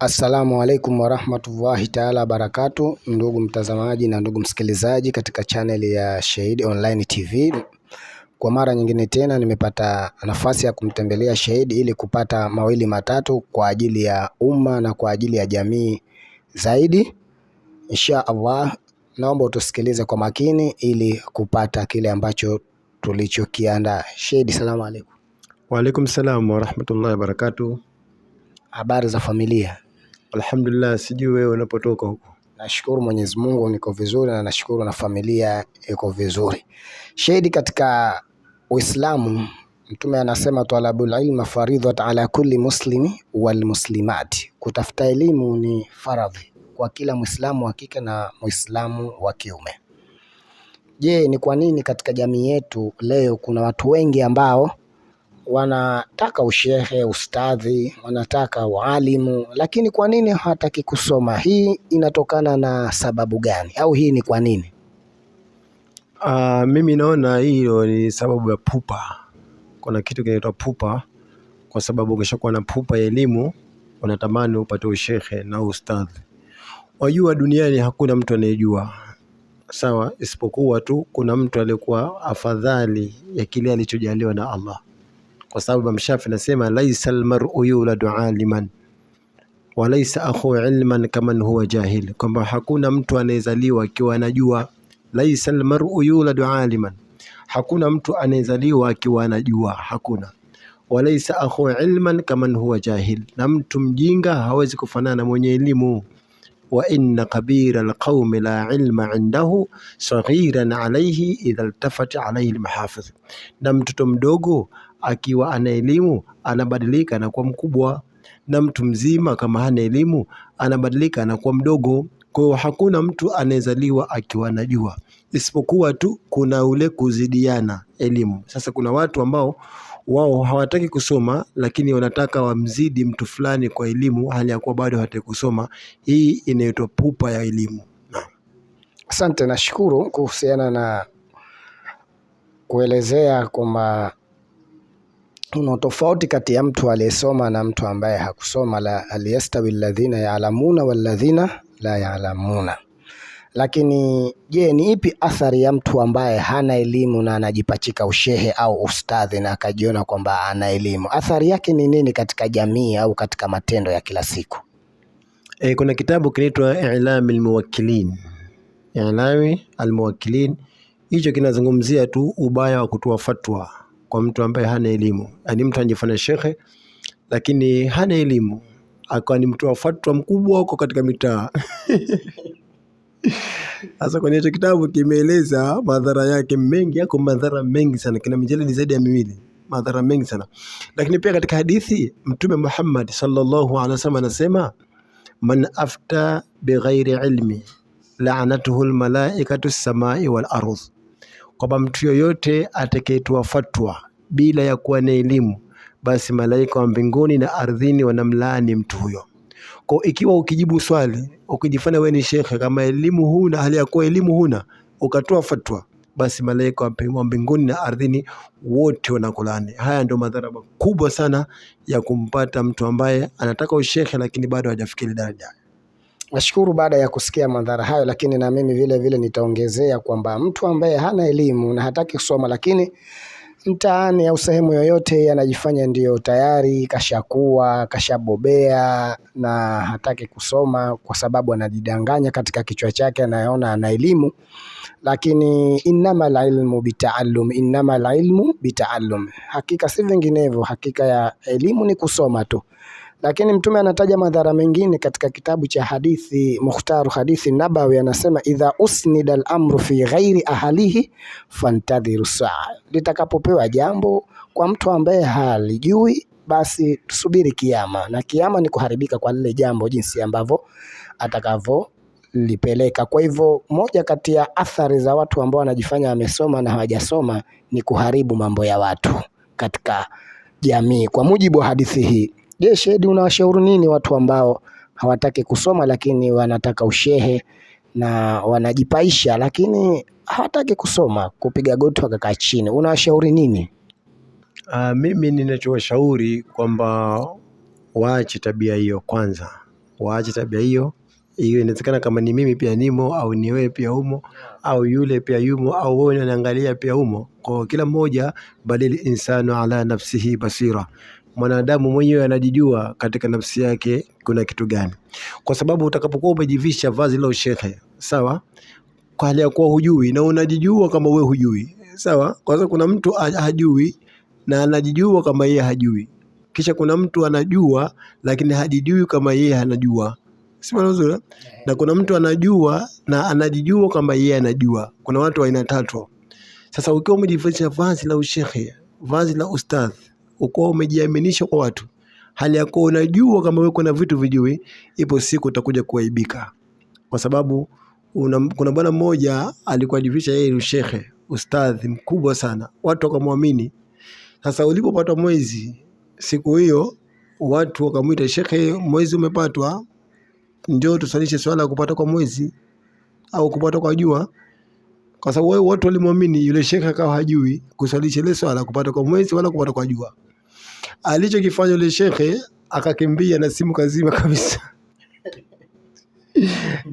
Assalamu alaikum warahmatullahi taala barakatu, ndugu mtazamaji na ndugu msikilizaji katika chaneli ya Shahidi Online TV. Kwa mara nyingine tena nimepata nafasi ya kumtembelea Shahidi ili kupata mawili matatu kwa ajili ya umma na kwa ajili ya jamii zaidi. Insha Allah, naomba utusikilize kwa makini ili kupata kile ambacho tulichokiandaa. Shahidi, salamu alaikum. Waalaikum salam warahmatullahi wabarakatuh. Habari za familia? Alhamdulillah, sijui wewe unapotoka huko. Nashukuru Mwenyezi Mungu niko vizuri na nashukuru na familia iko vizuri. Shahidi, katika Uislamu Mtume anasema talabul ilma faridhat ala kulli muslimi wal muslimati, kutafuta elimu ni faradhi kwa kila Muislamu wa kike na Muislamu wa kiume. Je, ni kwa nini katika jamii yetu leo kuna watu wengi ambao wanataka ushehe, ustadhi, wanataka ualimu, lakini kwa nini hawataki kusoma? Hii inatokana na sababu gani, au hii ni kwa nini? Mimi naona hiyo ni sababu ya pupa. Kuna kitu kinaitwa pupa, kwa sababu ukishakuwa na pupa ya elimu unatamani upate ushehe na ustadhi. Wajua, duniani hakuna mtu anayejua sawa, isipokuwa tu kuna mtu aliyekuwa afadhali ya kile alichojaliwa na Allah, kwa sababu Imam Shafi anasema laisa almar'u yuladu aliman wa laisa akhu ilman kaman huwa jahil, kwamba hakuna mtu anayezaliwa akiwa anajua. Laisa almar'u yuladu aliman, hakuna mtu anayezaliwa akiwa anajua, hakuna. Walaisa akhu ilman kaman huwa jahil, na mtu mjinga hawezi kufanana na mwenye elimu. Wa inna kabira alqaumi la ilma indahu saghiran alayhi idha iltafat alayhi almahafidh, na mtoto mdogo akiwa ana elimu anabadilika na kuwa mkubwa, na mtu mzima kama hana elimu anabadilika na kuwa mdogo. Kwa hiyo hakuna mtu anayezaliwa akiwa anajua, isipokuwa tu kuna ule kuzidiana elimu. Sasa kuna watu ambao wao hawataki kusoma, lakini wanataka wamzidi mtu fulani kwa elimu, hali ya kuwa bado hataki kusoma. Hii inaitwa pupa ya elimu. Naam. Asante, nashukuru kuhusiana na kuelezea kwamba kuna tofauti kati ya mtu aliyesoma na mtu ambaye hakusoma. La aliyastawi alladhina ya'lamuna walladhina la ya'lamuna. Lakini je, ni ipi athari ya mtu ambaye hana elimu na anajipachika ushehe au ustadhi na akajiona kwamba ana elimu? Athari yake ni nini katika jamii au katika matendo ya kila siku? Kuna kitabu kinaitwa I'lami Almuwakkilin, I'lami Almuwakkilin, hicho kinazungumzia tu ubaya wa kutoa fatwa kwa mtu ambaye hana elimu. Yaani mtu anajifanya shekhe lakini hana elimu, akawa ni mtoa fatwa mkubwa huko katika mitaa. Sasa kwenye hicho kitabu kimeeleza madhara yake mengi, yako madhara mengi sana, kina mijalidi zaidi ya miwili, madhara mengi sana. Lakini pia katika hadithi Mtume Muhammad sallallahu alaihi wasallam anasema man afta bighairi ilmi la'anatuhu almalaikatu samai wal ardh, kwamba mtu yoyote atakayetoa fatwa bila ya kuwa na elimu, basi malaika wa mbinguni na ardhini wanamlaani mtu huyo. Kwa ikiwa ukijibu swali ukijifanya wewe ni shekhe, kama elimu huna, hali ya kuwa elimu huna, ukatoa fatwa, basi malaika wa mbinguni na ardhini wote wanakulaani. Haya ndio madhara makubwa sana ya kumpata mtu ambaye anataka ushekhe lakini bado hajafikiri daraja. Nashukuru baada ya kusikia madhara hayo, lakini na mimi vile vile nitaongezea kwamba mtu ambaye hana elimu na hataki kusoma, lakini mtaani au sehemu yoyote anajifanya ndiyo tayari kashakuwa kashabobea na hataki kusoma kwa sababu anajidanganya katika kichwa chake, anaona ana elimu, lakini innamal ilmu bitaallum, innamal ilmu bitaallum, hakika si vinginevyo, hakika ya elimu ni kusoma tu. Lakini Mtume anataja madhara mengine katika kitabu cha hadithi Mukhtaru hadithi Nabawi, anasema idha usnida al-amru fi ghairi ahlihi fantadhiru saa, litakapopewa jambo kwa mtu ambaye halijui basi tusubiri kiama, na kiama ni kuharibika kwa lile jambo jinsi ambavyo atakavyolipeleka. Kwa hivyo moja kati ya athari za watu ambao wanajifanya wamesoma na hawajasoma ni kuharibu mambo ya watu katika jamii, kwa mujibu wa hadithi hii. Je, Shedi, unawashauri nini watu ambao hawataki kusoma lakini wanataka ushehe na wanajipaisha lakini hawataki kusoma, kupiga goti wakakaa chini, unawashauri nini? Mimi ninachowashauri kwamba waache tabia hiyo kwanza. Waache tabia hiyo. Hiyo inawezekana kama ni mimi pia nimo, au ni wewe pia umo, au yule pia yumo, au wewe unaniangalia pia umo. Kwa kila mmoja, balil insanu ala nafsihi basira, mwanadamu mwenyewe anajijua katika nafsi yake kuna kitu gani, kwa sababu utakapokuwa umejivisha vazi la ushehe, sawa, kwa hali ya kuwa hujui na unajijua kama wewe hujui, sawa. Kwanza kuna mtu hajui na anajijua kama yeye hajui, kisha kuna mtu anajua lakini hajijui kama yeye anajua, si nzuri? Na kuna mtu anajua na anajijua kama yeye anajua. Kuna watu aina tatu. Sasa ukiwa umejivisha vazi la ushehe, vazi la ustadh, ukiwa umejiaminisha kwa watu, hali ya kuwa unajua kama wewe kuna vitu vijui, ipo siku utakuja kuaibika, kwa sababu kuna bwana mmoja alikuwa ajivisha yeye ni ushehe, ustadhi mkubwa sana, watu wakamwamini. Sasa ulipopata mwezi siku hiyo, watu wakamwita shekhe, mwezi umepatwa, njoo tusalishe swala kupata kwa mwezi au kupata kwa jua, kwa sababu wao watu walimwamini yule shekhe, akawa hajui kusalisha ile swala kupata kwa mwezi wala kupata kwa jua. Alichokifanya yule shekhe akakimbia na simu kazima kabisa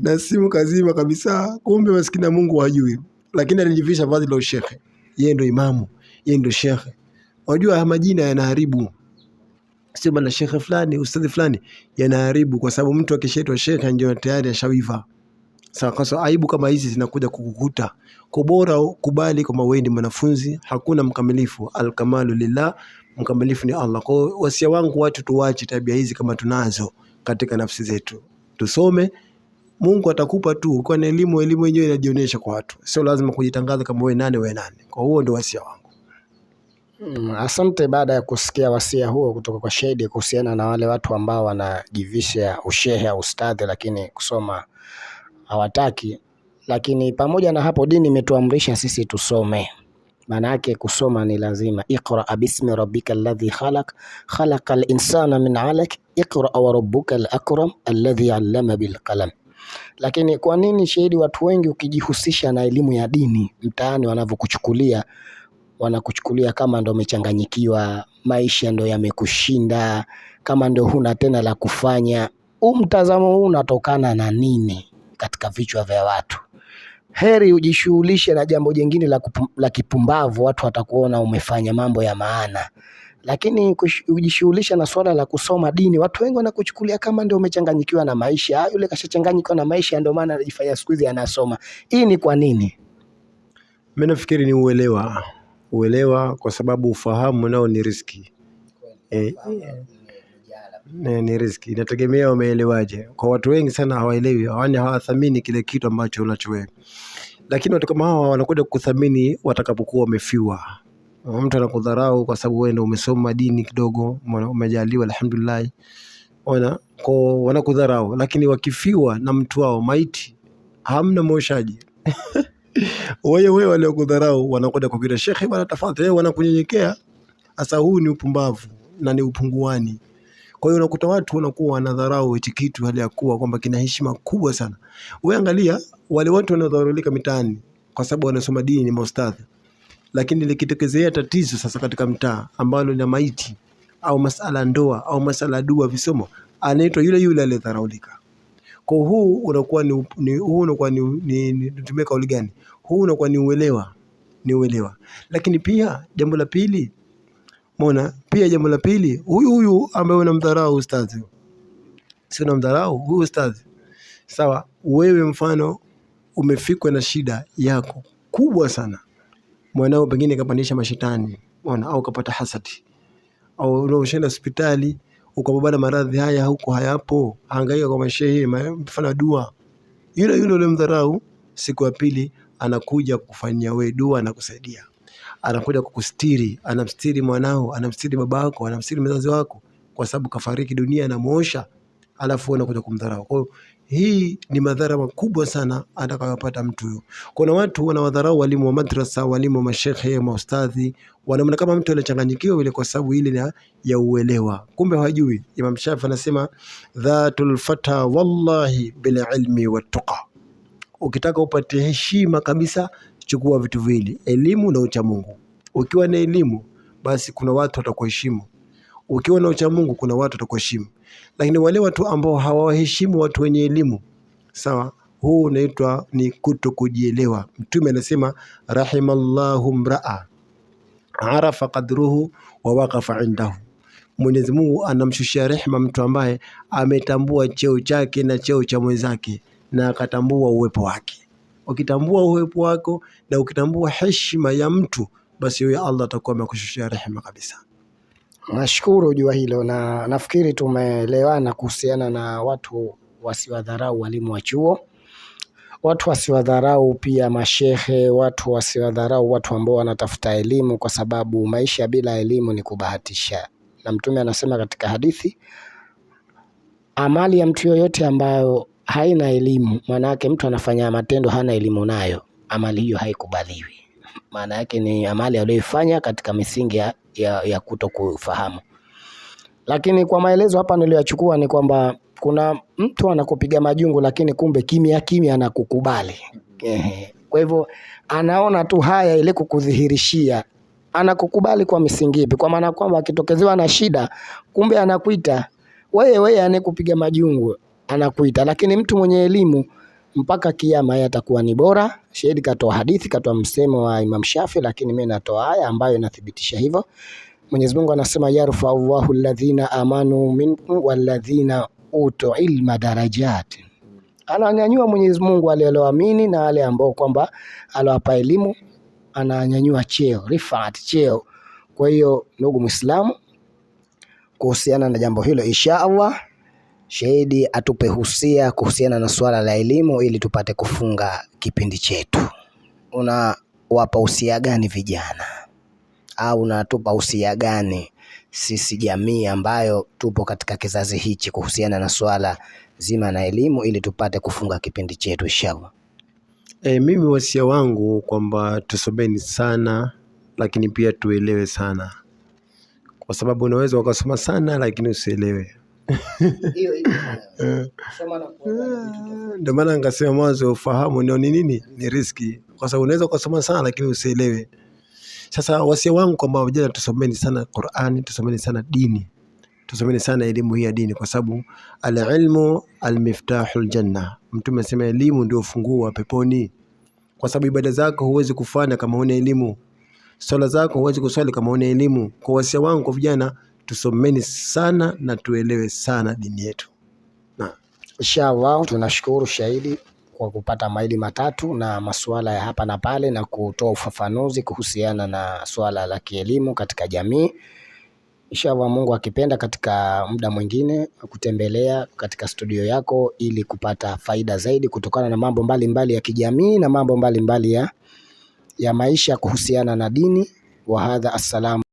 na simu kazima kabisa. Kumbe maskini ya Mungu hajui, lakini alijivisha vazi la ushehe. Yeye ndo imamu, yeye ndo shekhe. Unajua haya majina yanaharibu, sio bana shekhe fulani, ustadhi fulani, yanaharibu kwa sababu mtu akishaitwa shekhe ndio tayari ashawiva. Sawa, kwa sababu aibu kama hizi zinakuja kukukuta. Kwa bora kubali kwamba wewe ni mwanafunzi, hakuna mkamilifu, alkamalu lillah, mkamilifu ni Allah. Kwa wasia wangu watu tuwache tabia hizi kama tunazo katika nafsi zetu, tusome Mungu atakupa tu. Ukiwa na elimu, elimu yenyewe inajionyesha kwa watu, sio lazima kujitangaza kama wewe nani wewe nani. Kwa huo ndio wasia wangu. Asante. Baada ya kusikia wasia huo kutoka kwa Shedi kuhusiana na wale watu ambao wanajivisha ushehe au ustadhi lakini kusoma hawataki. Lakini pamoja na hapo, dini imetuamrisha sisi tusome. Maana yake kusoma ni lazima. Iqra bismi rabbika alladhi khalaq khalaqal insana min alaq iqra wa rabbukal akram alladhi allama bil qalam. Lakini kwa nini Shahidi, watu wengi ukijihusisha na elimu ya dini mtaani wanavyokuchukulia, wanakuchukulia kama ndo umechanganyikiwa, maisha ndo yamekushinda, kama ndo huna tena la kufanya. Huu mtazamo huu unatokana na nini katika vichwa vya watu? Heri ujishughulishe na jambo jingine la kipumbavu, watu watakuona umefanya mambo ya maana. Lakini kujishughulisha na swala la kusoma dini, watu wengi wanakuchukulia kama ndio umechanganyikiwa na maisha. Ah, yule kashachanganyikiwa na maisha, ndio maana anajifanya siku hizi anasoma. Hii ni kwa nini? Mimi nafikiri ni uelewa, uelewa kwa sababu ufahamu nao ni riski. E, ni riski, inategemea umeelewaje. Kwa watu wengi sana hawaelewi, yaani hawathamini kile kitu ambacho unacho wewe, lakini watu kama hawa wanakuja kukuthamini watakapokuwa wamefiwa. Mtu anakudharau kwa sababu wewe ndio umesoma dini kidogo, umejaliwa alhamdulillah, ona kwa wanakudharau, lakini wakifiwa na mtu wao maiti, hamna mwoshaji wewe wewe waliokudharau wanakwenda kukuita shekhe bwana, tafadhali, wanakunyenyekea. Sasa huu ni upumbavu na ni upunguani. Kwa hiyo unakuta watu wanakuwa wanadharau hichi kitu hali ya kuwa kwamba kina heshima kubwa sana. Wewe angalia wale watu wanaodharaulika mitaani kwa sababu wanasoma dini ni maustadhi, lakini likitokezea tatizo sasa katika mtaa ambalo lina maiti au masala ndoa au masala dua visomo, anaitwa yule yule aliyedharaulika. Kwa huu unakuwa ni huu unakuwa ni nitumie kauli gani? Huu unakuwa ni uelewa, ni uelewa. Lakini pia jambo la pili, umeona, pia jambo la pili, huyu huyu ambaye unamdharau ustadhi, si unamdharau huyu ustadhi, sawa? Wewe mfano umefikwa na shida yako kubwa sana, mwanao pengine kapandisha mashetani, umeona, au kapata hasadi, au unaoshaenda hospitali ukapambana maradhi haya huko hayapo, hangaika kwa mashehe, mfano dua. Yule yule ulimdharau, siku ya pili anakuja kukufanyia wewe dua na kusaidia, anakuja kukustiri, anamstiri mwanao, anamstiri babako, anamstiri mzazi wako, kwa sababu kafariki dunia, anamuosha, alafu unakuja kumdharau. Kwa hiyo hii ni madhara makubwa sana atakayopata mtu huyo. Kuna watu wanawadharau walimu wa madrasa, walimu wa mashehe, maustadhi, wanaona kama mtu anachanganyikiwa vile kwa sababu ile na ya uelewa, kumbe hawajui. Imam Shafi anasema dhatul fata wallahi bil ilmi wattaqa. Ukitaka upate heshima kabisa, chukua vitu viwili, elimu na uchamungu. Ukiwa na elimu, basi kuna watu watakuheshimu. Ukiwa na uchamungu, kuna watu watakuheshimu. Lakini wale watu ambao hawaheshimu watu wenye elimu, sawa, huu unaitwa ni kuto kujielewa. Mtume anasema rahimallahu mraa arafa qadruhu wa waqafa indahu, Mwenyezi Mungu anamshushia rehma mtu ambaye ametambua cheo chake na cheo cha mwenzake na akatambua uwepo wake. Ukitambua uwepo wako na ukitambua heshima ya mtu, basi huyo Allah atakuwa amekushushia rehema kabisa. Nashukuru jua hilo, na nafikiri tumeelewana kuhusiana na watu wasiwadharau walimu wa chuo, watu wasiwadharau pia mashehe, watu wasiwadharau watu ambao wanatafuta elimu, kwa sababu maisha bila elimu ni kubahatisha. Na Mtume anasema katika hadithi, amali ya mtu yoyote ambayo haina elimu, maana yake mtu anafanya matendo hana elimu nayo, amali hiyo haikubaliwi. Maana yake ni amali aliyoifanya katika misingi ya kuto kufahamu. Lakini kwa maelezo hapa niliyochukua ni kwamba kuna mtu anakupiga majungu, lakini kumbe kimya kimya anakukubali. Ehe. Kwa hivyo anaona tu haya ile kukudhihirishia, anakukubali kwa misingi ipi? Kwa maana kwamba akitokezewa na shida, kumbe anakuita wewe, wewe anayekupiga majungu anakuita. Lakini mtu mwenye elimu mpaka kiyama yeye atakuwa ni bora. Shahidi katoa hadithi, katoa msemo wa Imam Shafi, lakini mimi natoa aya ambayo inathibitisha hivyo. Mwenyezi Mungu anasema yarfa Allahu alladhina amanu minkum walladhina utu ilma darajat, ananyanyua Mwenyezi Mungu wale walioamini na wale ambao kwamba aliwapa elimu, ananyanyua cheo, rifaat cheo. Kwa hiyo ndugu Muislamu, kuhusiana na jambo hilo, insha Allah Shahidi atupe husia kuhusiana na suala la elimu ili tupate kufunga kipindi chetu. Unawapa husia gani vijana au unatupa husia gani sisi jamii ambayo tupo katika kizazi hichi kuhusiana na suala zima na elimu ili tupate kufunga kipindi chetu inshallah? Mimi wasia wangu kwamba tusomeni sana, lakini pia tuelewe sana, kwa sababu unaweza ukasoma sana lakini usielewe. Ndio maana nikasema mwanzo ufahamu ndio ni nini, ni riski, kwa sababu unaweza ukasoma sana lakini usielewe. Sasa wasia wangu kwamba vijana tusomeni sana Qur'ani, tusomeni sana dini, tusomeni sana elimu hii ya dini, kwa sababu alilmu almiftahul janna. Mtume asema elimu ndio ufunguo wa peponi, kwa sababu ibada zako huwezi kufanya kama huna elimu, swala zako huwezi kuswali kama huna elimu. Kwa wasia wangu kwa vijana, tusomeni sana na tuelewe sana dini yetu. Na Inshallah tunashukuru Shahidi kwa kupata maili matatu na masuala ya hapa na pale na kutoa ufafanuzi kuhusiana na suala la kielimu katika jamii. Inshallah Mungu akipenda, katika muda mwingine kutembelea katika studio yako ili kupata faida zaidi kutokana na mambo mbalimbali mbali ya kijamii na mambo mbalimbali mbali ya maisha kuhusiana na dini. Wa hadha, assalamu.